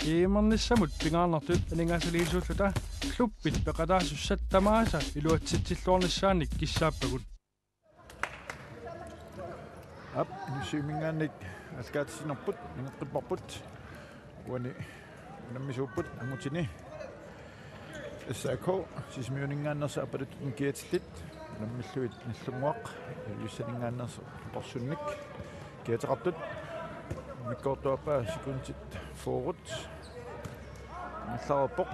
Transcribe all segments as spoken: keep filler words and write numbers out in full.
E M-ernissamut pingaarnertut aningaasaliisuulluta klubbit peqataasussat tamaasa iluatsitsilluarnissaannik kissaappagut. Aap, Inussivimminngaanniit aallakaatitsinerput, nangeqqipparput. Uani unammisuupput angutini S A K Sisimiuninngaanneersut aappaluttut kiatillit. Unammillugit Nagdlunguaq Ilulissaaninngaanneersoq atorsunnik kiateqartut. Immikkoortup aappaa sekundit fyrre. Ingerlareerpoq.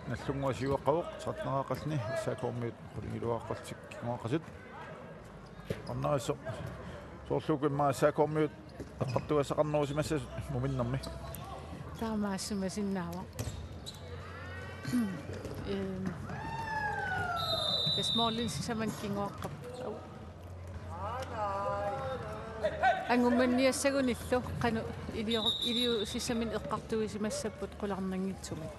Nagdlunguaq siuaqqavoq, tretten-aaqqalluni S A K-miut qulingiluaaqqallutik kinguaaqqasut. Arnarisoq soorlu uku immaqa S A K-miut eqqartugassaqarnerusimassasut muminnermi. Taamaassimasinnaavoq. Ehm, tassa målini sisamani kinguaqqap-, au. Angummanniassagunillu qanoq ilio-, iliuusissaminik eqqartuisimassapput qularnanngitsumik.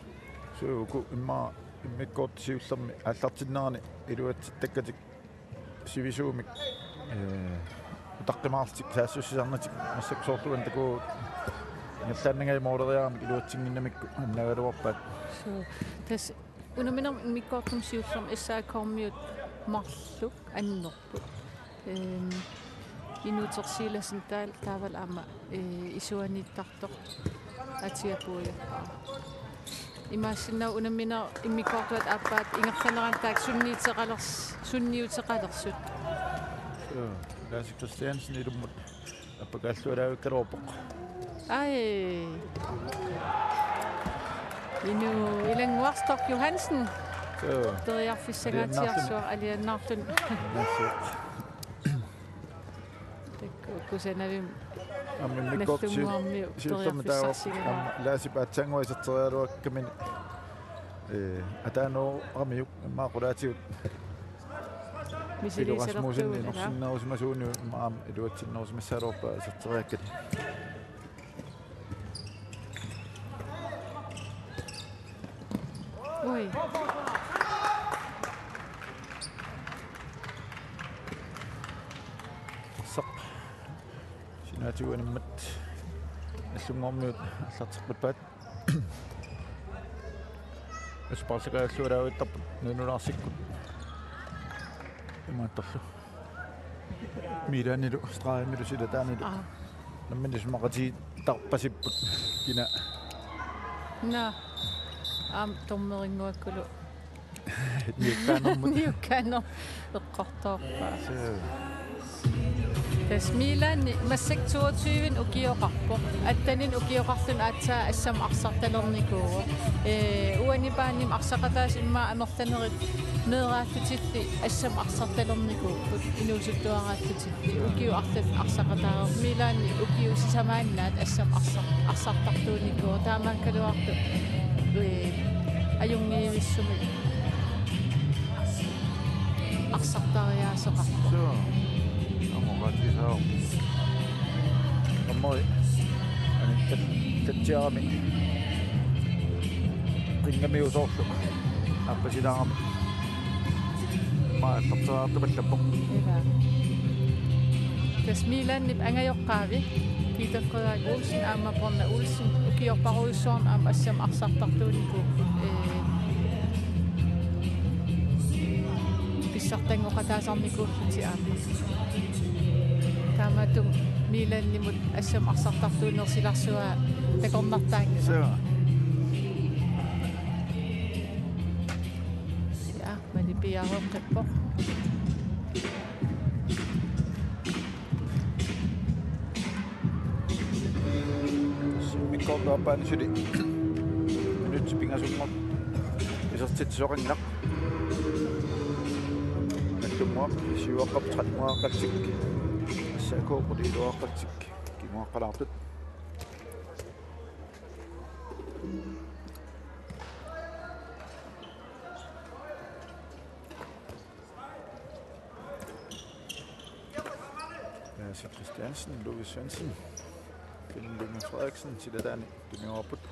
Suu, uku immaqa immikkoortut siullermi aallartinnerani iluatsittakkatik sivisuumik, ee, utaqqimaarlutik saassussisarnatik massakkut soorlu uani takuuk ingerlaannanngilaq måleriaramik iluatsinnginnamikku annagaluarpaat. Suu, tassa unamminermi immikkoortumi siullermi S A K-miut marluk annerput. Ehm, Inuutersiilasin taal-, taavalu aamma, ee, isuaniittartoq Atiapuiaqqaa. Imaassinnaavoq unammineq immikkoortuata aappaata ingerlanerani taakku sunniuteqalers-, sunniuteqalersut. Joo, Lasse Christiansen ilummut appakaallualaavikkaluarpoq. Ai. Inuk Ilannguaq Storch Johansen. Joo. Periarfissangatsiarsuaq aliannaarluni. Aliannaarluni. Nassuq. Takuuk kusanavimmi. Aamma immikkoortut siu-, Nagdlunguarmiut siullermi taava periarfissarsigaluarput. Aamma Laasip aatsaannguaq iserteriaraluakkami, ee, ataanuuramiuk immaqa qulaatigut Pilo Rasmussenip misiliisalertugut, ilaa. Inorsinnerusimasuuniuk immaqa aamma iluatsinnerusimassagaluarpaa iserteriakkani. Ui. Saq. Sinaatigut animmat Nagdlunguarmiut aallarteqqippaat. Asparlakajallualaavittarput nunulaarsikkut. Imaattorlu. Milanilu stregimilu silataanilu. Aa. Nammineq isumaqatigiittarpasipput kina. Naa. Aamma dommerinnguakkulu. Niukkaanermut. Niukkaanermut eqqortoorpaa. Suu. Tassa Milani massakkut toogtyve ukioqarpoq. Atteninik ukioqarluni aatsaat assammik arsartalernikuuvoq. Ee, uani baanimi arsaqataasut immaqa amerlanerit meeraallutilli assammik arsartalernikuupput, inuusuttuaraallutilli. Ukiut arlallit arsaqataareerput. Milani ukiut sisamaannaat assammik arsar-, arsartartuunikuuvoq. Taamaakkaluartoq, ee, ajunngivissumik arsartariaaseqarpoq. Suu. Aamma oqaatigisaavoq. Aamma anittatsiarami. Qingamiusoorlu. Aappasilaarami. Maa aallarteriartupallappoq. Ilaa. Tassa Milanip angajoqqaavi Peter Frederik Olsen aamma Brønna Olsen ukiorparujussuarni aamma assammik arsartartuunikuupput, ee, pissartanngoqataasarnikuullutik aamma. Taamaattumik Milanimut assammik arsartartuuneq silarsuaa takornartaanngilaq. Suu. Ja, Mali piareeqqippoq. Immikkoortup aappaani suli minutsit pingasunngortut isertitsisoqanngilaq. Nagdlunguaq siuaqqavoq, tretten-aaqqallutik. S A K qulingiluaaqqallutik kinguaqqalaartut. Lasse Christiansen, Louis Svendsen, Pelle Lynge Frederiksen, silataani tunniupput.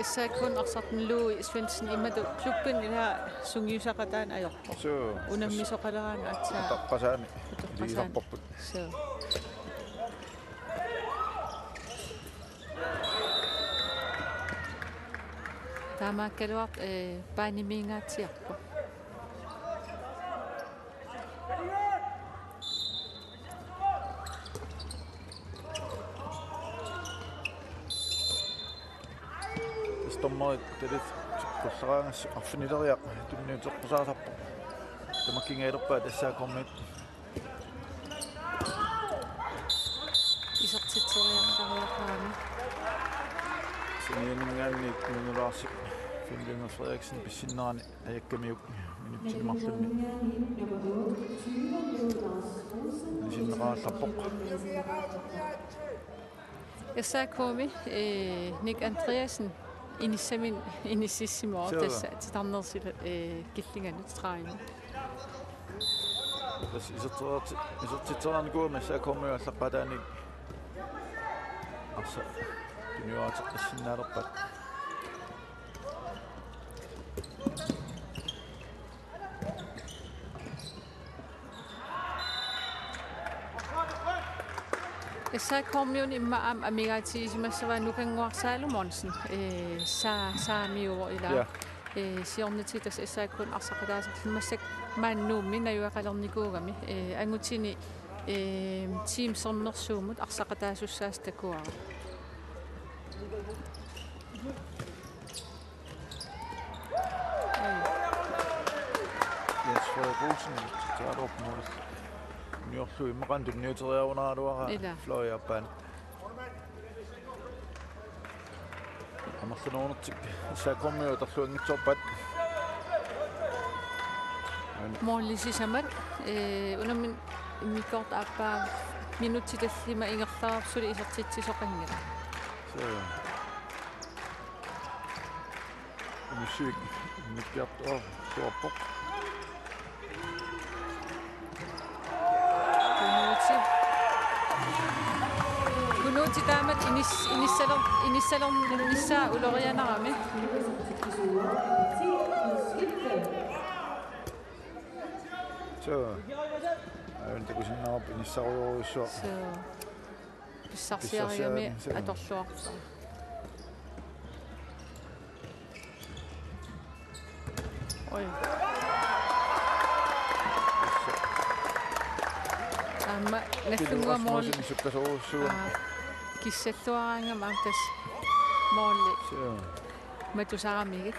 S S A K-mi arsartuni Louis Svendsen imatut klubbinut ila sungiusaqataanut ajorpoq. Suu. Unammisoqaleraangat aatsaat. Utoqqasaani. Utoqqasaani. Iligisarparput. Suu. Taamaakkaluartoq, eh, paanimiingaatsiarpoq. Tassa dommerit talit kullaraangas arfinileriaq tunniuteqqusaasarpoq. Tamakkiinngalerpaat S A K-miut. Isertitseriartariaqarami. Sanianinngaanniit Nuno Larsen, Finn Lyngø Frederiksen pissinnerani ajakkamiuk minutsini marlunni. Isinneqarallarpoq. S A K-mi, eh, Nick Andreasen inissaminnik inississimavoq. Suu. Tassa titarnersila, eh, killinganut tredive. Tassa isertitsereerti-, isertitsereernikuugami S A K-miut aallaqqaataaniit arsaq tuniuaateqqissinnaalerpaat. S A K-miuni immaqa aamma amigaatigisimassavaa Nukannguaq Salomonsen, eh, saa-, saamiuvoq ila. Ja. Eh, siornatigut tassa S A K-mi arsaqataasarluni massakkut maani Nuummi najugaqalernikuugami, eh, angutini, eh, Team Sermersuumut arsaqataasussaasut takuara. Jens Frederik Olsen, taarop mål. Niorlu immaqa tunniuteriarunaraluara. Ila. Fløjappaani. Amerlanerunertik S A K-miut atorluanngitsoorpaat. Måli sisamat, eh, unammineq immikkoortoq aappaa minutsit tallimat ingerlareersut suli isertitsisoqanngilaq. Suu. Musik immikkoortoq suorpoq. Kunuuti. Kunuuti taamatut inis-, inissaler-, inissalernissaa ulorianarami. Suu. Aajuna takusinnaavarput inissarujorujussuaq. Suu. Pissarsiarigami. Pissarsiarigami, suu. Atorluarpoq. Oj. Aamma Nagdlunguaq mål. Rasmussen sukkasoorujussuuvoq. Aa, kissalluaraangami aamma tassa måli. Suu. Matusaramigit.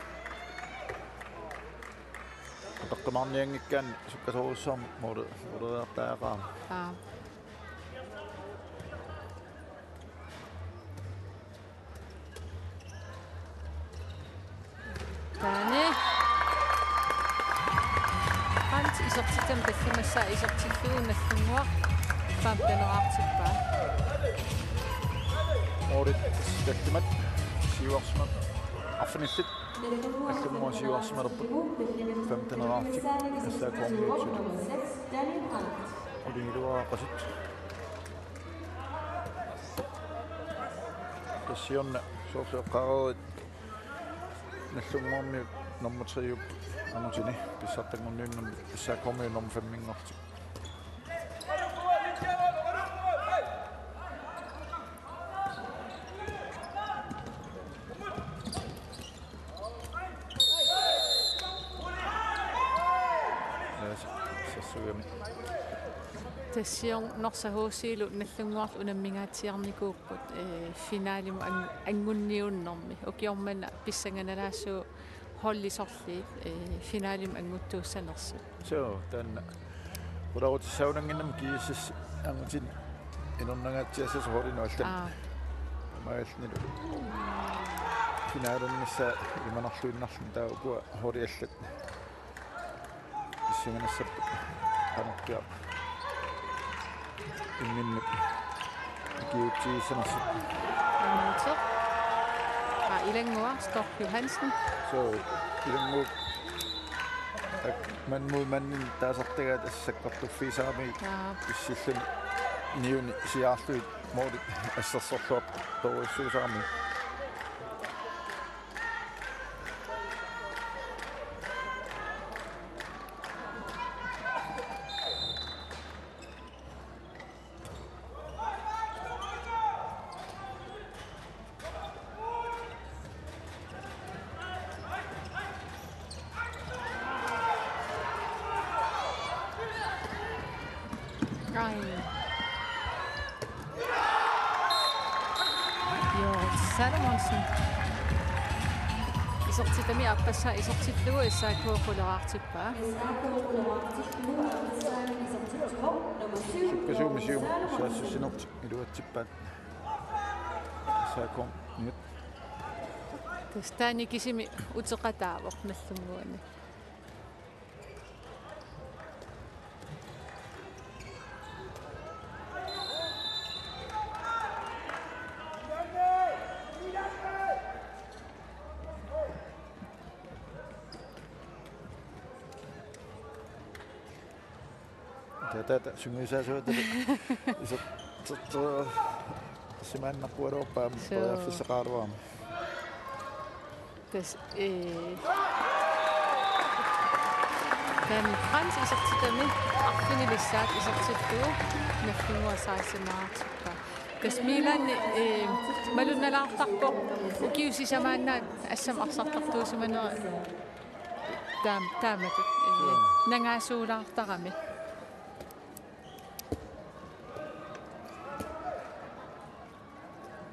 Utaqqimaarnianngikkaanni sukkasoorujussuarmik måli, måleriartariaqarami. Aa. Taanna. Hans isertitami tallimassaa isertillugu Nagdlunguaq femteneqartippaa. Målit tallimat siuarsimat arfinillit Nagdlunguaq siuarsimalerput femteneqartik S A K-miut suli. Qulingiluaaqasut. Tassiorna soorlu eqqaareerit Nagdlunguarmiut nummer tre-up angutini pissartanngorniunnermi S A K-miut nummer fem-inngortik. Tassiorna Norsaq H C-lu Nagdlunguarlu unammingaatsiarnikuupput, eh, finalimut ang-, angunniunnermi. Ukioq manna pissanganalaassuuvoq holdit sorliit, eh, finalimut annguttuussanersut. Suu, taanna. Qularutissagunannginnami G S S angutini inornangaatsiassasoq holdinut allanut. Aa. Mailnilu. Finalinissaa imanarluinnarluni taava ukua holdit allat. Pissanganassapput qanorpiaq imminnut ikiuutsigissanersut. Aamma. Aa, Ilannguaq Storch Johansen. Suu, Ilannguup taakku man mod man taasartagaat tassa sakkortuffigisarami. Aa. Pissilluni niuni siaarlugit målit assersorluartorujussuusarami. Jørgen Salomonsen. Isertitami aappassaa isertillugu S A K quleraartippaa. Sukkasuumik siumut saassussinertik iluatsippaat. S A K-miut. Tassa taanna kisimi uteqataavoq Nagdlunguani. Taava, taava, taava, sungiusaasuata. Iser-, ter-, ter-, simaannaqqualuarpaa. Suu. Periarfissaqaraluarami. Tassa, ee, Dani Frans isertitami arfinilissaat isertillugu Nagdlunguaq seksten-iuartippaa. Tassa Milanip, ee, malunnalaartarpoq ukiut sisamaannaat assammik arsartartuusimanera taam-, taamatut, ee, nangaasuulaartarami.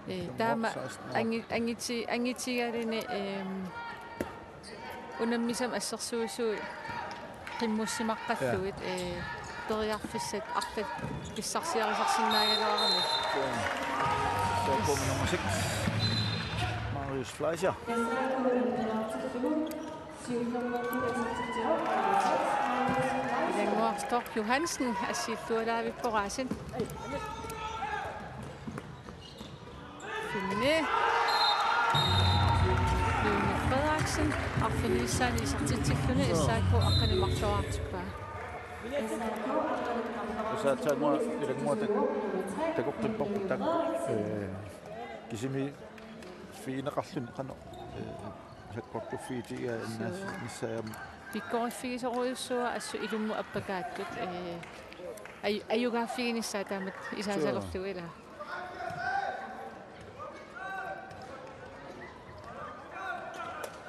Ee, taama angi-, angiti-, angitigaluni, eem, unammisamik assersuisui qimmussimaqqallugit, ee, periarfissat arlaat pissarsiarisarsinnaagaluaramik. S A K nummer seks, Marius Fleischer. Ilannguaq Storch Johansen assiillualaavippoq aasiit. Finni. Lone Frederiksen arfinilissaani isertitsilluni S A K aqqaneq-marluartippaa. Tassa aatsaannguaq ilannguaq tak-, takoqqipparput taakku, ee, kisimi figineqarluni qanoq, ee, sakkortuffigitia innaassinissaq aamma. Pikkoriffigisorujussuuara assut ilummut appakaattut, ee, aj-, ajugaaffiginissaa taamatut isaasalerlugu ilaa.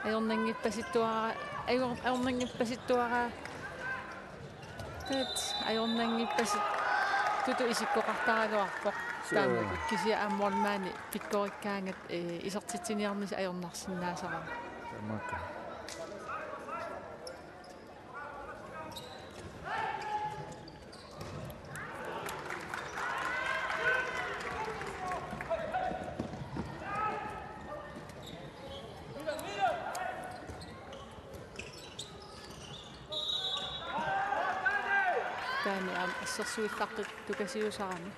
Ajornanngippasittuara-, ajor-, ajornanngippasittuara-, Taat ajornanngippasittutut isikkoqartaraluarpoq. Suu. Taamakkut kisianni aamma målmandi pikkorikkaangat, ee, isertitsiniarnissaq ajornarsinnaasarami. Taamaakka. Taanna aamma assersuillaqqikka tukasiusarami.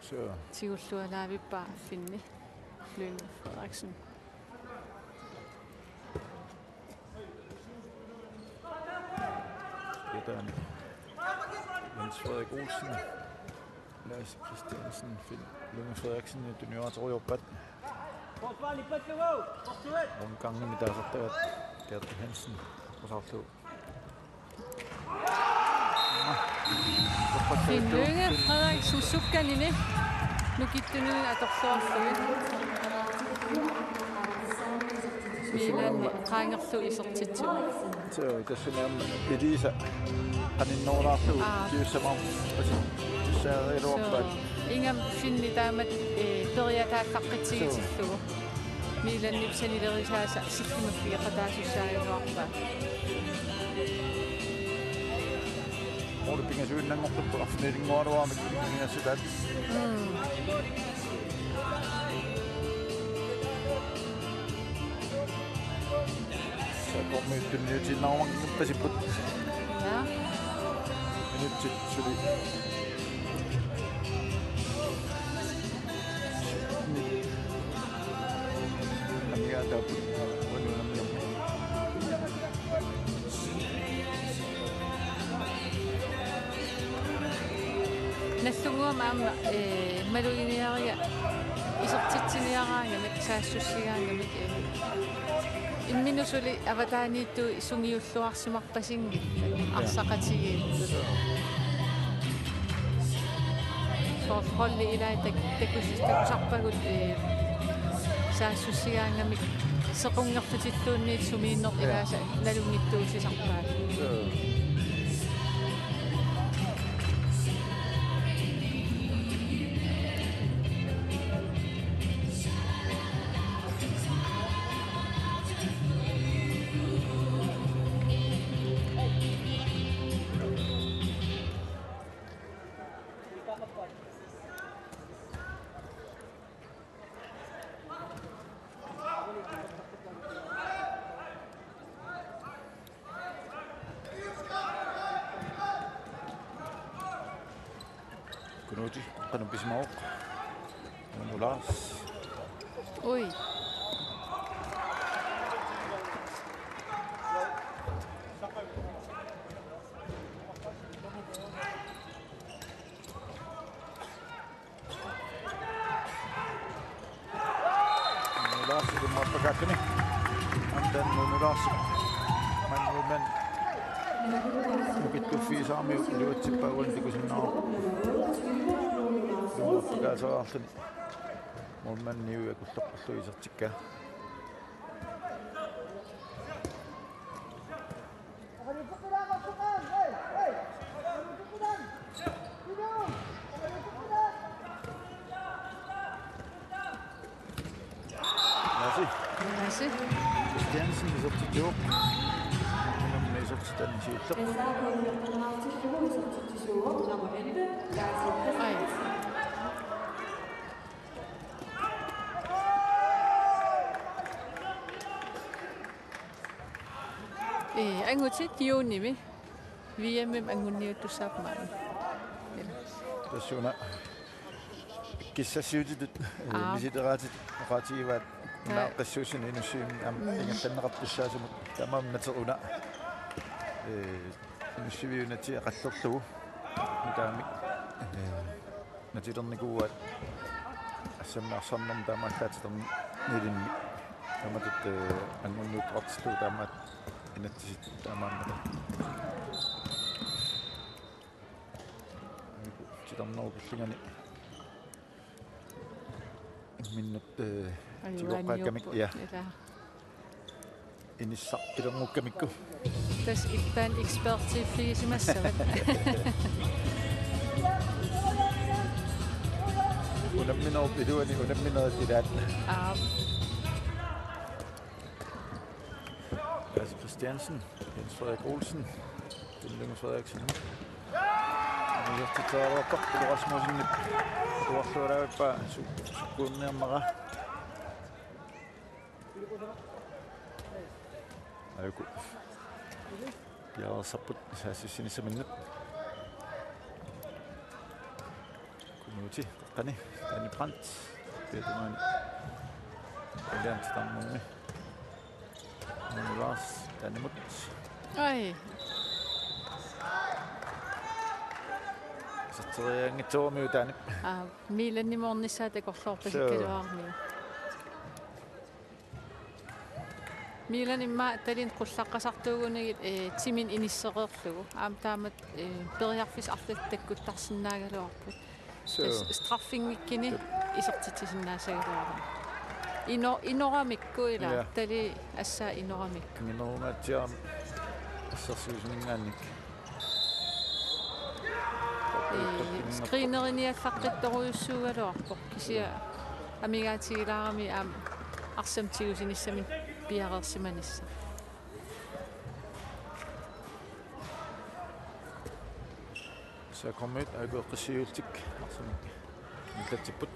Suu. Tigullualaavippaa Finni. Lone Frederiksen. Taanna Jens Frederik Olsen. Lars Christiansen, Finn Lynge Frederiksen, junior-, juniortorujorpat. Omgangimi taasartaat Gert Hansen, osaarlu. Finn Lynge Frederiksen sukkanini nukittunini atorluarlugit. Milan qaangerlugu isertitsumik. Suu, tassami aamma Elisa qaninnerulaarlugu. Aa. Siussamaarpasi. Suu. Ingammik Finni taamatut, ee, periataallaqqitsigitsillugu. Milanip sanilerisaasa sillimaffigeqataasussaagaluarpaa. Måli pingasuinnanngortippoq arfinilinngualuaramik pingasutaa. Mm. S A K-miut tunniutiinnarumanngippasipput. Ja. Minutsit suli. Amigaataapput. Unnuami. Nagdlunguami aamma, ee, maluginiariga isertitsiniaraangamik, saassussigaangamik, ee, imminut suli avataaniittut sungiulluarsimarpasinngillat, ja, arsaqatigiittut. Soorlu holdit ilaat tak-, takus-, takusarpagut, ee, saassussigaangamik sequnngorlutilluunniit sumiinnerlu, ja, ilaasa nalunngitsuusisarpaat. Suu. Nuuti, qanoq pisimavoq. Nuno Lars. Ui. Nuno Lars, ilummuarpakaalluni. Andan Nuno Lars. Mangumen. Nukittuffisarmiu iluatsippaa uani takusinnaavarput. Ilummuarpakaasaraarluni. Målmandiujakulloqqullu isertikkaa. Lasi. Lasi. Christiansen isertitsivoq. Unammi isertitani siulleq. Ai. Ee, angutit juunimi V M-imi anguniuttussaapput maani. Ila. Tassa una kissassiutitut, ee, Aa. Misileraatit oqaatigivaat. Taa. Naaqqissuussuni Inussivimmi aamma Mm. ingerlanneqartussaasumut taamaammat una, ee, Inussivik United qallerlugu. Taamik, ee, natilernikuuaat assammi arsarnermi taamaallaat titarnilinnik. Taamatut, ee, anguniuttoqartillugu taamaat inatsisit taamaammata. Titarnerup killingani imminnut, ee, Ajugaaniupput. Tigoqqaakkamik, ja. Ila. Inissaq pilerngukkamikku. Tassa ippaani ekspertiiffigisimassavat. Unamminerup iluani unamminerit ilaat. Aap. Lasse Christiansen, Jens Frederik Olsen, Jens Lynge Frederiksen. Isertitseriarpaa Pilo Rasmussenip atuarluaraavippaa su-, sukkuunniarnera. Ajuku. Piareersarput saassussinissaminnut. Kunuuti, qani, Danny Brandt. Piatungaani. William Stammunni. Nuno Lars, Danimut. Ai. Iserteriaanngitsooramiuk Danip. Aa, Milanimut ornissaa takorloorpasikkaluaramiuk. Suu. Milan immaqa tallimat qullaqqasartuugunagit, ee, timinik inissereerlugu. Aamma taamatut, ee, periarfissat arlaat takkuttarsinnaagaluarput. Suu. Tassa straffenngikkuni isertitsisinnaassagaluarami. Ino-, inoramikku ila. Ja. Tallimat assaat inoramikku. Inorungaatsiaq assersuusuninngaanniit. Ee, screeneriniallaqqittorujussuugaluarpoq. Kisianni amigaatigilaarami aamma arsamik tigusinissaminut piareersimanissaq. S A K-miut aajukua eqqissiivillutik arsamik ingerlatsipput.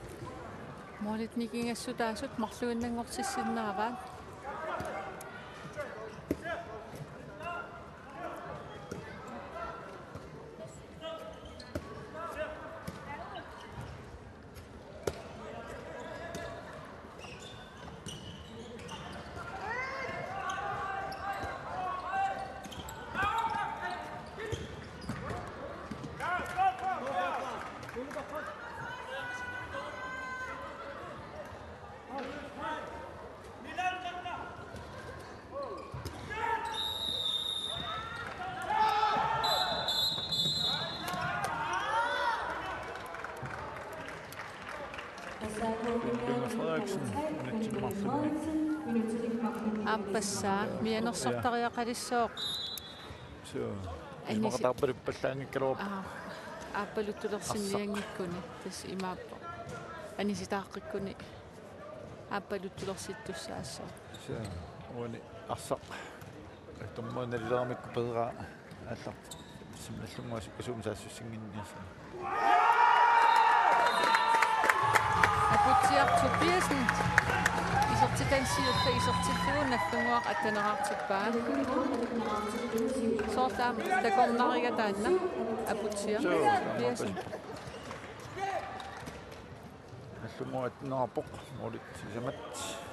Målit nikingassutaasut marluinnanngortissinnaavaat. Jens Frederiksen, unitsimmarlunni. Aappassaa, mianersortariaqalissooq. Suu. Anisi-, isumaqataarpaluppallaanngikkaluarpoq. Aa, aappaluttulersinnianngikkuni, tassa imaappoq. Anisitaaqqikkuni aappaluttulersittussaassaaq. Suu, uani arsaq. Dommerit nalileramikku peeraa aallartippaat. Simnallunguasukka suum saassussinnginniassani. Aputsiaq Tobiassen. Isertitani siulleq isertillugu Nagdlunguaq attaneqartippaa. Soorlu aamma takornariga taanna. Aputsiaq Tobiassen. Suu, aamma. Tunguat naappoq, målit sisamat,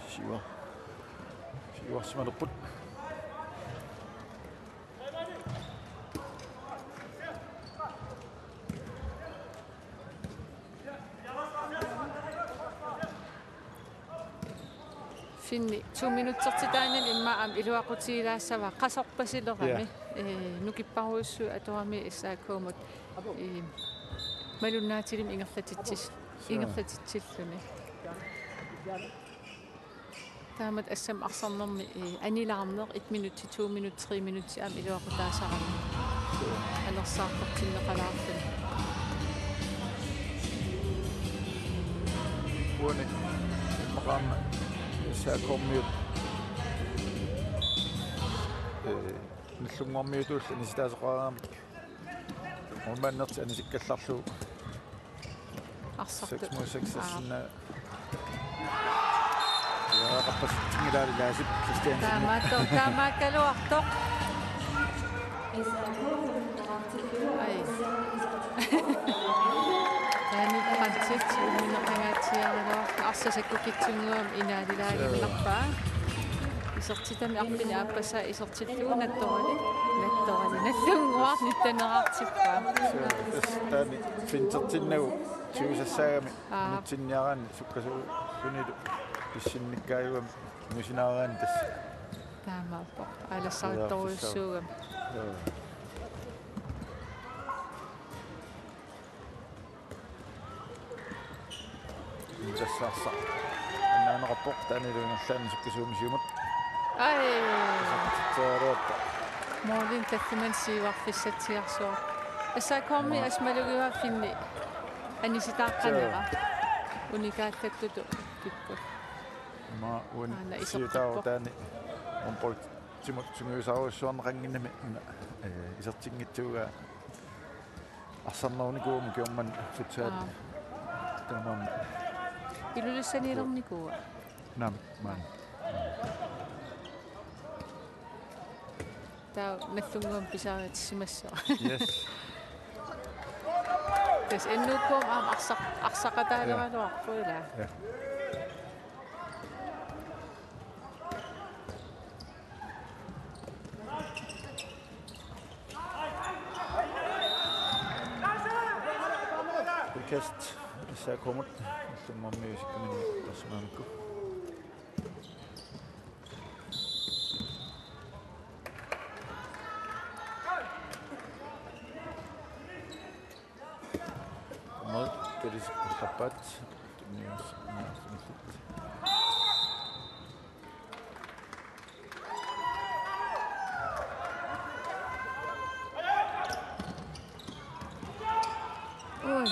siua-, siuarsimalerput. Finni to minutsertitaanani immaqa aamma iluaqutigilaassavaa qasorpasilerami. Ja. Ee, nukipparujussuit atoramiuk S A K-mut, ee, malunnaatilik ingerlatitsis-, Sure. Ingerlatitsilluni. Taamatut assammik arsarnermi, ee, anilaarneq et minut, to minut, tre minut aamma iluaqutaasarami. Anersaartortinneqalaarluni. Uani immaqa aamma S A K-miut, ee, Nagdlunguarmiutullu anisitaasoqaraangamik. Målmandertik anisikkallarlugu. Arsartut. Seks mod seks. Aa. Assinna. Ja, qappasitsingilaali Laasip Christiansen. Taamaattoq, taamaakkaluartoq. Ai. Taani Francis, umineqangaatsiaraluartoq, arsaq sakkukitsunnguamik inaalilaaginnarpaa. Isertitami arfineq-aappassaa isertillugu nattorali, nattorali, Nagdlunguaq nittaneraartippaa. Suu, tassa taani fintertinnagu tigusassaagami. Aa. Nitsinniaraanni sukkasuusunilu pissinnikkaajuami inuusinaaraanni tassa. Taamaappoq. Aalassarittorujussuugami. Joo. Ingassaarsa. Annaaneqarpoq taanilu ingerlaannaq sukkasuumik siumut. Ai. Isertitseriarpaa. Målinik tallimanik siuarfissatsiarsuaq. S A K-mi Maa. Asmalugivaa Finni anisitaaqqanera. Joo. Unikaallattutut pipput. Maa uani. Aana isertippoq. Siutaavoq taani håndboldimut sungiusarujussuarneqannginnami una, ee, isertinngitsuugaa. Arsarnerunikuu Kiorman futsal. Aa. Taamaammat. Ilulissaniilernikuua? Naamik, maani. Taava Nagdlunguamik pisariaqartissimassaaq. Yes. Tassa N U K-mi aamma arsaq-, arsaqataagaluarpoq ilaa. Ja. Udkast S A K-mut, Nagdlunguarmiut isikkamini tassamaamikku. Mål, Felix Klappat, tunnius-, tunniussimillit. Ui.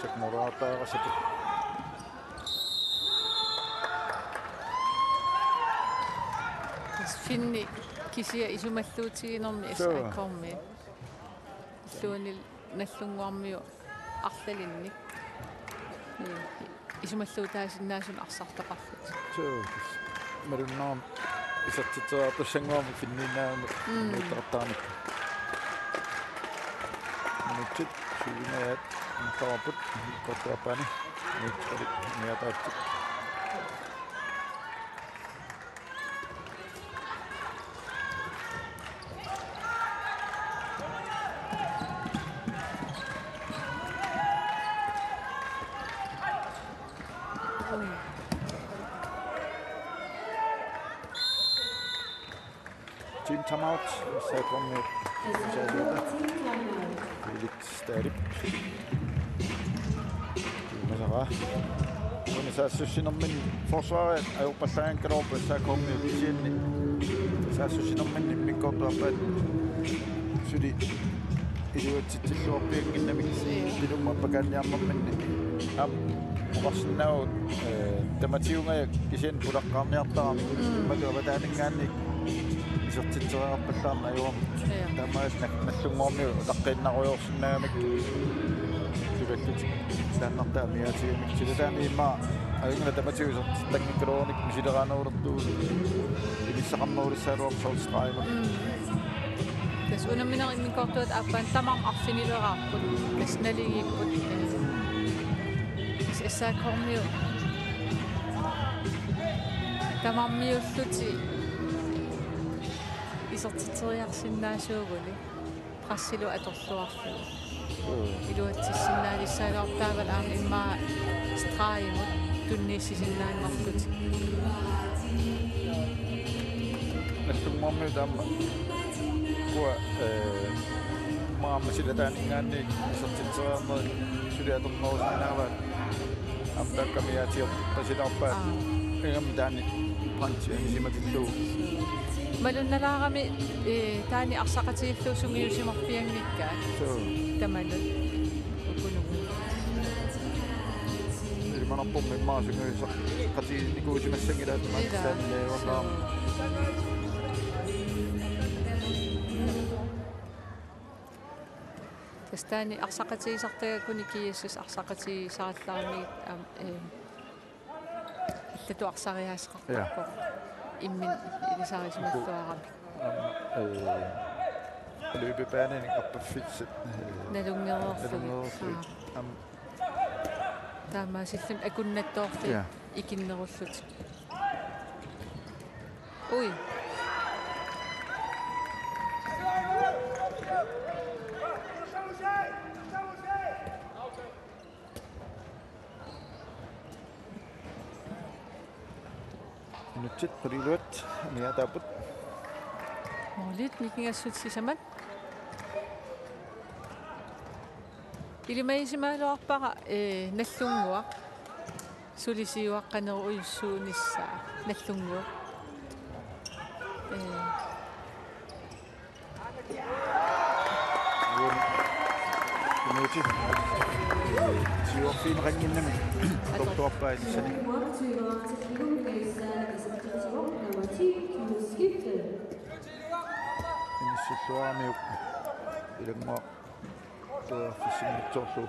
Sek Morata, Sek. Tassa Finni kisiat isumalluutiginermi. Suu. S A K-mi. Illuanil Nagdlunguarmiut arlalinnik. Ii, isumalluutaasinnaasunik arsartoqarlutik. Suu, tassa. Malunnarami isertitseriartussannguamik Finniinnaamik. Mm. Inuuttartaramik. Minutsit syvoghalvfjerds ingerlapput, immikkoortup aappaani. Minutsit amiataatsit. Team timeout, S A K-mi. Felix Stadip. Masara. Una saassussinerminni forsvaret ajorpallaanngikkaluarpoq S A K-mi kisianni. Saassussinerminni immikkoortup aappaat suli iluatsitsilluarpiannginnamik, ilumut appakaanniarnerminni. Aamma oqarsinnaavoq, ee, tamatigut kisianni pulaqqaarniartaramik. Mm. Immaqa avataaninngaanniit isertitseriarpallaarneq ajorami. Ja. Taamaasilluni Nagdlunguarmiut utaqqiinnarujoorsinnaagamik. Siullertut taannartaa amigaatigamik. Silataani immaqa ajunngilaq tamatigut isertittanngikkaluarluni misileraanerulertugut. Inissaqarnerulissagaluarpoq soorlu strejimut. Mm. Tassa unamminerup immikkoortuata aappaani tamarmik arfinileraarput. Tassa naligiipput. Tassa S A K-miut tamarmiullutik isertitseriarsinnaasuuguni. Pressilu atorluarlugu. Mm. Iluatsissinnaalissaagaluarput taavalu aamma immaqa stregimut tunniussisinnaanngorlutik. Nallunnguarmiut aamma uku, eh, aamma silataaninngaanniit isertitseriarnerit suli atornerusinnaavaat. Aamma taakku amigaatigiorpasilaarpaat. Aa. Ingammik taanna Brandti anisimatillugu. Malunnalaarami, eh, taanna arsaqatigiillugu sungiusimarpianngikkaat. Suu. Tamanut. Ukununga. Ilimanarpormi immaqa sungiusaqatigiinnikuusimassanngilaat. Ila. Taanna. Suu. Tassa taanna arsaqatigisartagakkuni G S S arsaqatigisarallaramigit aamma, eh, allatut arsariaaseqartarpoq. Ja. Imminut ilisarisimalluarami. Aamma, eh, løbebanenik appaffissat, eh, nalunngereerlugit. Nalunngereerlugit. Aa. Aamma. Taamaasilluni akunnattoorlugit. Ja. Ikinnerullutik. Ui. Minutsit quliiluat amigaataapput. Målit nikingassut sisamat. Ilimagisimagaluarpara, eh, Nallunnguaq. Suli siuaqqanerujussuunissaa Nallunnguaq. Eh. Uani. Minuutit. Siuarfigineqannginnami. Atortuarpaa inissani. Inissilluaramiuk. Ilannguaq. Tuaffissinngitsoorlugu.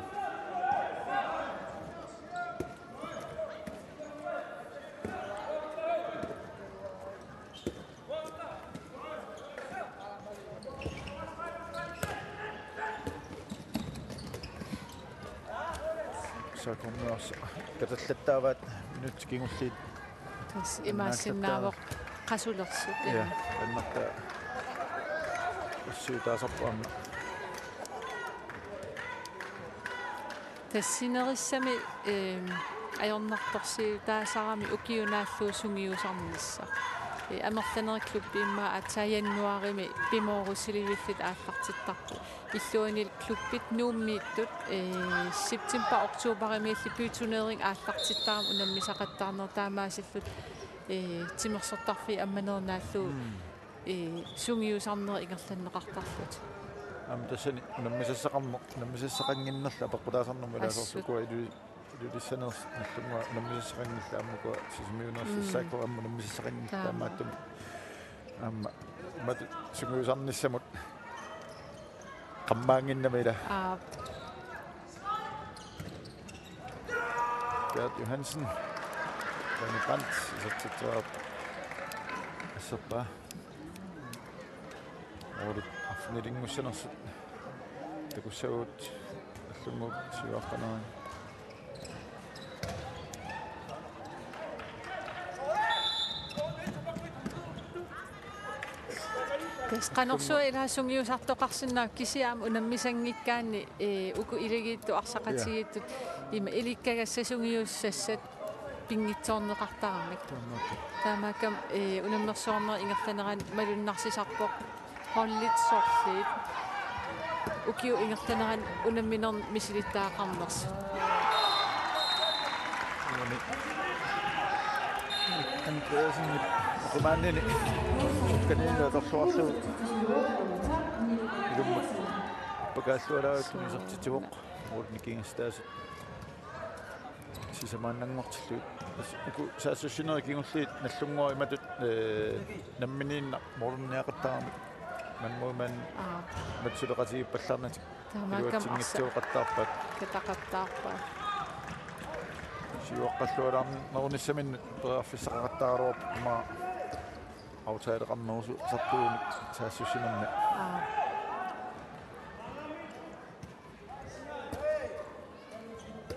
S A K-miut arsaq katallattaavaat minutsit kingulliit. Tassa imaassinnaavoq qasulersut. Ja, annerta. Ussiutaasarpoq aamma. Tassa sinerissami, ehm, ajornartorsiutaasarami ukiup naallugu sungiusarnissaq. Eh, amerlanerit klubbit immaqa aatsaat januaarimi pimoorussilivillutik aallartittarput. Illuanil klubbit Nuummiittut, eh, september, oktoberimiilli byturnering aallartittarami unammisaqattaarneq taamaasillutik, eh, timersortarfiit ammanerit naallugu. Mm. Ee, sungiusarnerit ingerlanneqartarlutik. Aamma tassani unammisassaqarneq, unammisassaqannginnerlu apeqqutaasarnermut ilaasorlu. Assut. Ukua ilu-, Ilulissaneersut Nallunnguaq unammisassaqanngillat aamma ukua Sisimiuneersut. Mm. S A K aamma unammisassaqanngillat. Taama. Taamaattumik aamma imatut sungiusarnissamut qammaannginnami ila. Aap. Gert Johansen. Danny Brandt, isertitseqarpoq. Asserpaa. Målit arfinilinngussanersut. Takussavagut Nallunnguup siuaqqanerani. Tassa qanorsuaq ila sungiusartoqarsinnaavoq kisianni aamma unammisanngikkaanni, ee, uku ilagiittut arsaqatigiittut, ja, ima ilikkagassat sungiussassat pinngitsoorneqartaramik. Taamaakkaami. Taamaakkami, ee, unammersuarnerup ingerlanerani malunnarsisarpoq holdit sorliit ukiup ingerlanerani unamminernik misilittagaqarnersut. Uani Andreasenip oqimaannini sukkaniini atorluarlugu ilumut pakaallualaarlugu isertitsivoq. Målit nikingassutaasut sisamaannanngortillugit. Tassa uku saassussinerit kingulliit Nallunnguaq imatut, ee, namminiinnaq målimiinnaqattaarami. Manngui man. Aap. Imatut suleqatigiippallaarnatik. Taamaakkami arsa- iluatsinngitsuuqattaarpaat. Kataqattaarpaat. Siuaqqallualaarnerunissaminnut periarfissaqaqattaaraluarpoq aamma aftaleqarnerusartuunik saassussinermi. Aap.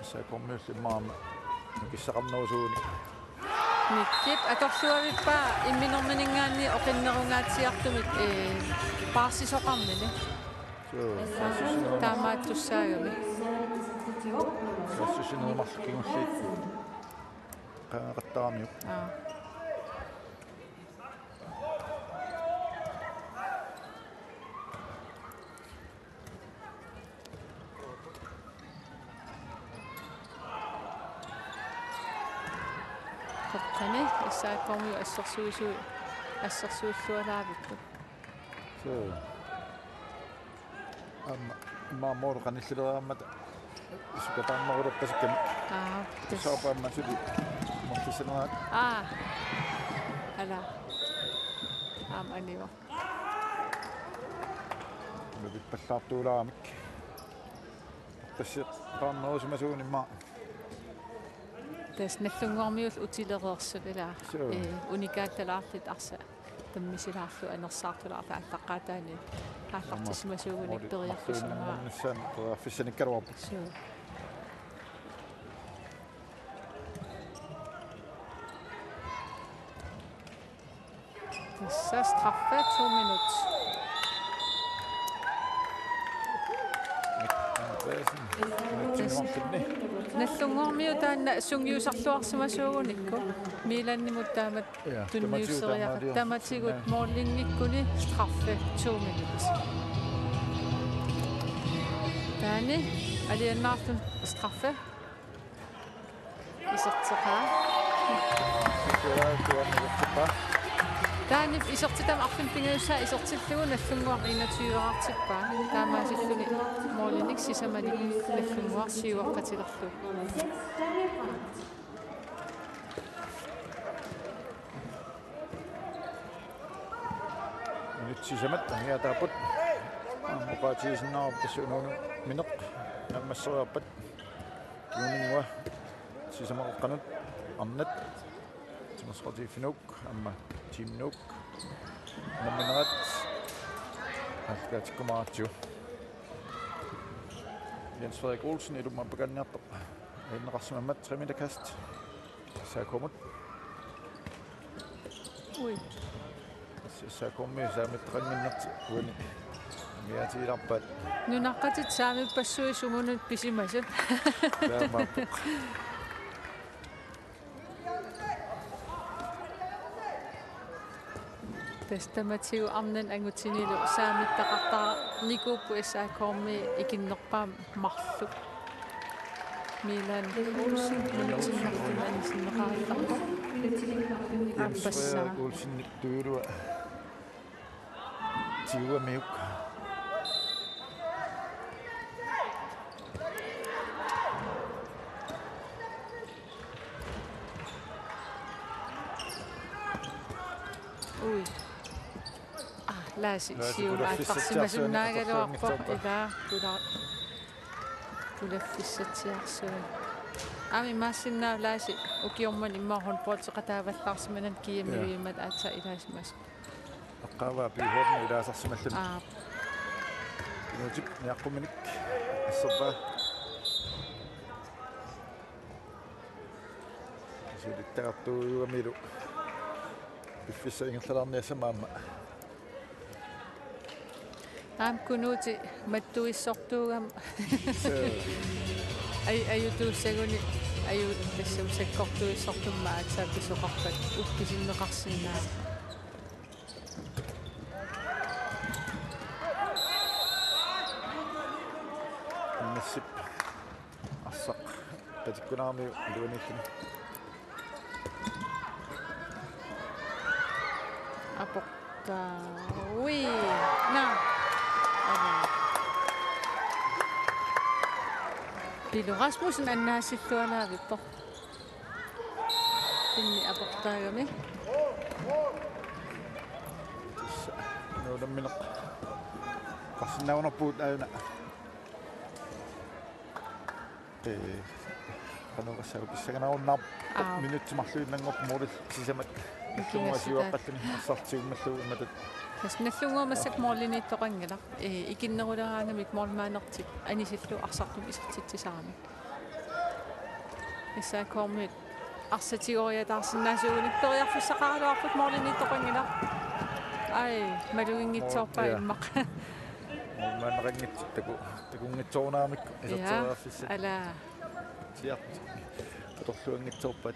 S A K-miullu immaqa aamma nukissaqarnerusuunik. Mikkip atorluavippaa imminorminngaanniit oqinnerungaatsiartumik, ee, paarsisoqarnini. Suu, paarsissinerumarluk. Taamaattussaagami. Paarsissinerumarluk kingulliit qangaaqattaaramiuk. Aa. Toqqani S A K-miut assersuisu-, assersuillualaarput. Suu. Aamma, aamma moorlu qanillileraammat sukataammarulerpasikkami. Aa, tas- Tassaappa aamma suli mortissaneraat. Aa. Ala. Aamma anivoq. Mapippallaartuulaamik. Tasseqqaarnerusimasuunimma. Tassa Nagdlunguarmiut utilereersut ilaa. Suu. Ee, unikaattalaarlutik arsaq. Tammisilaarlugu anersaartulaarlugu aallaqqaataani. Aallartissimasuugunik periarfissamaa. Periarfissanikkaluarpoq. Suu. Tassa straffe to minut. Nagdlunguarmiut taanna sungiusarluarsimasuugunikku. Milanimut taamatut. Ja, tunniusseriaqarput. Tamatigut, tamatigut målinngikkuni straffe to minut. Taani alianaarluni straffe. Iserteqaa. Taani isertitami arfineq-pingajussaa isertillugu Nagdlunguaq enogtyve-raartippaa. Taamaasilluni målinik sisamanik Nagdlunguaq syv-eqqatilerlugu. Minut sisamat aniataapput. Aamma oqaatigisinnaarput tassa unaana mineq naammasseriarpat. Kinguninnguaq sisamaqaqqanut arnat. Timersoqatigiiffinnut aamma Team Nuuk. Namminerat. Aallakaatikkumaaratsigu. Jens Frederik Olsen, ilumut apukanniartoq. Ajunngeqarsimammat tre meter kast. S A K-mut. Ui. S A K-mi saamittaqannginnertik uani amiaatigilaarpaat. Nunaqqatit saamippassuit sumunut pisimasut. Taamaappoq. Tassa tamatigut arnanut angutinilu saamittaqartarnikuupput S A K-mi ikinnerpaamik marluk. Milan Olsen, Milan Olsen, minutsinnartumik anisinneqareertarpoq. Jens Frederik Olsen, tuulua. Tiuamiuk. Ui. Aa, Laasi, Laasi sium aaqqarsimasunnaagaluarpoq, kulaffissatsiarsuanngitsoorpoq. Ilaa, kula-, kulaffissatsiarsuaq. Aamma imaassinnaavoq Laasi, ukiormanna immaqa håndboldeqataavallaarsimanani G M-iuimmat aatsaat ilaasimasoq. Aqqaavaa piuhoormi ilaasarsimalluni. Aap. Nuutip niaqquminik asserpaa. Siulittagartuugamilu. Piffissap ingerlalaarniassama aamma. Aamma Kunuuti mattuissortuugami. Suu. Aj-, ajutuussaguni, aju-, tassami sakkortuissortummat aatsaat pisoqarpat uppisinneqarsinnaavoq. Nassip arsaq patikkunaarmiu iluaniilluni. Aportaa. Ui. Naa. Ava. Pilo Rasmussen annaasillualaavippoq. Pinni aportaagami. Tassa nuulammineq qarsinnaagunarpugut aajuna. Ee, qanoq oqassaanga, pissanganarunnaarpoq. Aap. Minutsit marluinnanngorput målip sisamat. Nagdlunguaq siuaqqalluni arsartiummallugu imatut. Tassa Nagdlunguaq massakkut måliniittoqanngilaq. Ee, ikinneruleraangamik målmandertik anisillugu arsartumik isertitsisaramik. S A K-miut arsaq tigoriataarsinnaasuugunik periarfissaqaraluarput, målimiittoqanngilaq. Ai, maluginngitsoorpaa. Mål, ja. Immaqa. Målmandeqanngitsoq taku-, takunngitsoornarmik. Ja, iserteriarfissat. Ala. Siaq. Atorluanngitsoorpaat.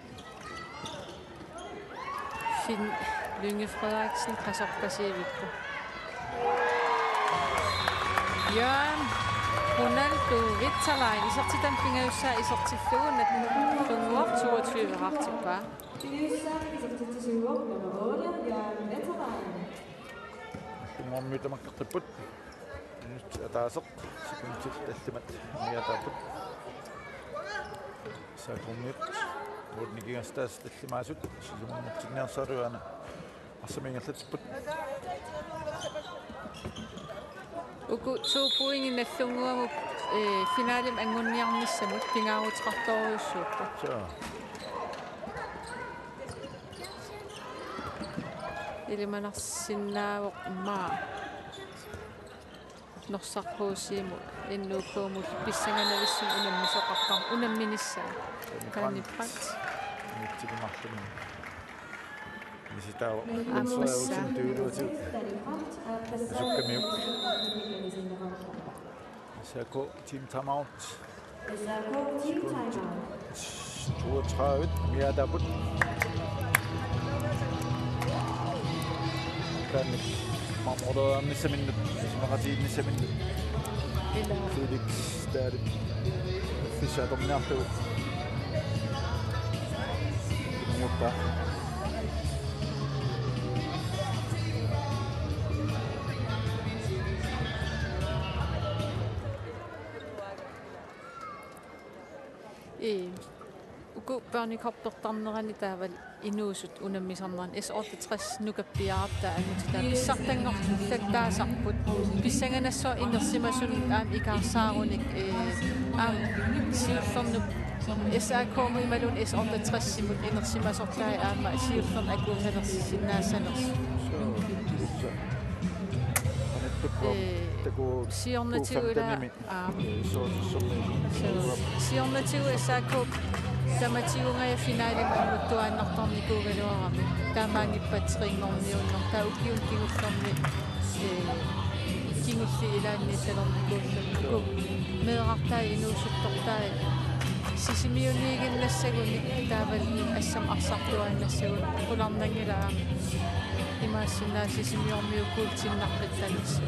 Finn Lynge Frederiksen qasorpasiuvoq. Jørgen Ronaldo Vitsalain isertitami pingajussaa isertillugu Nagdlunguaq toogtyve-qartippaa. Pingajussaa isertitsisuuvoq nummer otte, Jørgen Vitsalain. Nagdlunguarmiut tamakkertupput. Minutsit ataaseq sekundit tallimat umiataapput. S A K-miut målip nikingassutaasa tallimaasut sisamanngortinniarsarivaat, arsamik ingerlatsipput. Uku to pointit Nagdlunguamut, eh, finalemi anguniarnissamut pingaaruteqartorujussuupput. Suu. Ilimanarsinnaavoq immaqa Norsaq H C-mut N O K-mut pissanganavissumik unammisoqartar-, unamminissaa. Danny Brandt. Danny Brandt. Mitsigimarluni. Misitaava. Aamma. Tuiluatiu. Asukkamiuk. S A K team timeout. Toogtredive, ja, der er på. Taanna marmorluarnissaminnut, isumaqatigiinnissaminnut. Ila. Felix, taava. Fischer atorniarlugu. Immuppa. Ee, uku børnekoppertarnerani taavalu inuusut unammisarnerani S otteogtres nukappiaraq taanna angutitaat pissartanngorlattaasarput. Pissanganassaaq inersimasunut aamma ikaarsaarunik, ee, aamma siullernup S A K-mut imaluunniit S otteogtres-imut inersimasortai aamma siullernup akuusalersinnaassanersut. Ee, siornatigut ila Aa. Suu, siornatigut S A K tamatigut unga finalimi anguttuaannartarnikuugaluarami. Taamaanngippat trinngorniunneq. Taava ukiuni kingullerni, ee, kingulliit ilaanniittalernikuulluni. Uku meerartai inuusuttortai Sisimiuniiginnassagunik taavalu assammik arsartuaannassagunik qularnanngilaq aamma. Imaassinnaavoq Sisimiormiut guuldinnarpittanissaq.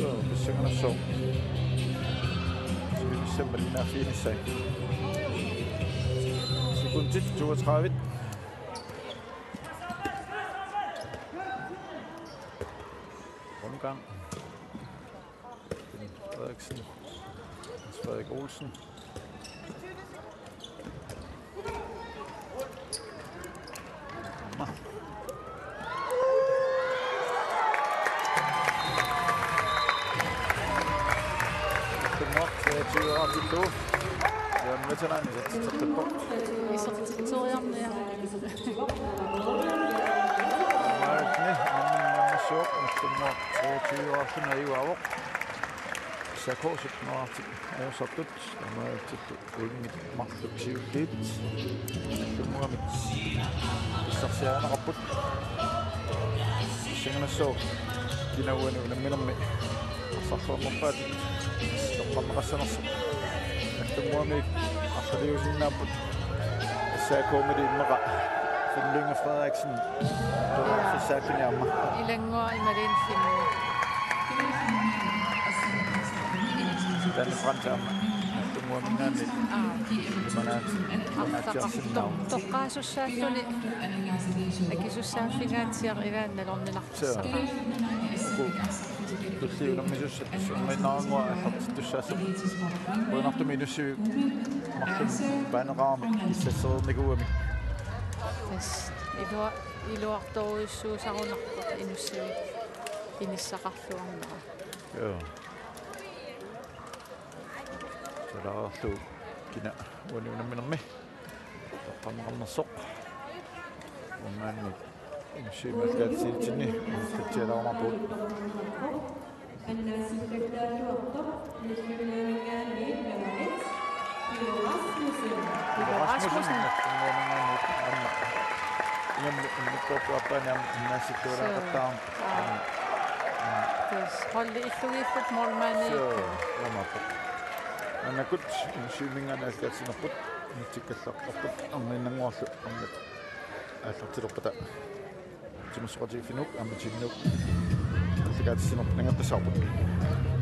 Joo, pissanganassaaq. Siunissaq malinnaaffiginissaa. Sekundit toogtredive. Omgang. Frederiksen. Hans Frederik Olsen. Nummer treogtyve, Arthur Klove. Ja, med til landet, så tæt på. Isertitseriarniarlugu. Nummer treogtyve, Arthur Klove. S A K sytten, Arctic, Aersoftut. Taamaattumik ullumi marluk siulliit. Nagdlunguamit pissarsiarineqarput. Pissanganassaaq kina uani unamminermi arsarluarnerpaatut toqqarneqassanersoq. Nagdlunguami arsaliusinnaapput. S A K-milu immaqa Finn Lynge Frederiksen. Tuaffissaakkini aamma. Ilannguaq imaluunniit Finn. Danny Brandt aamma. Nagdlunguaminngaanniit. Aa. Imanaat. Imanaatiarsinnaavoq. Toqqaasussaalluni. Akisussaaffigaatsiaq ilaanni nalorninarpoq. Suu. Uku tulliit unammisussat summiinnarannguaq aallartittussaassapput. Qujanartumik inussivik marlunnik baaneqarami illassereernikuugamik. Tassa ilua-, iluartorujussuusarunarpoq inussivik inissaqarluarnera. Joo. Salaareerlugu kina uani unamminermi toqqarneqarnersoq. Uangaannaq inussivimmi aallakaatitsinitsinni ingerlatsialaarumaarpugut. Rasmussen. Rasmussen. Aamma. Inam immikkoortuarpaani aamma innaasittuulaaqattaarn. Suu. Aamma. Tassa holdi illugiilluta målmandi. Suu, aamma. Maannakkut syviminngaanniit alliarsiinerput, matsikkallartarput, arnannguarlu aamma aallartilerpata. Timersoqatigiiffinnut aamma Team Nuuk aallakaatitsinerput angertassavarput.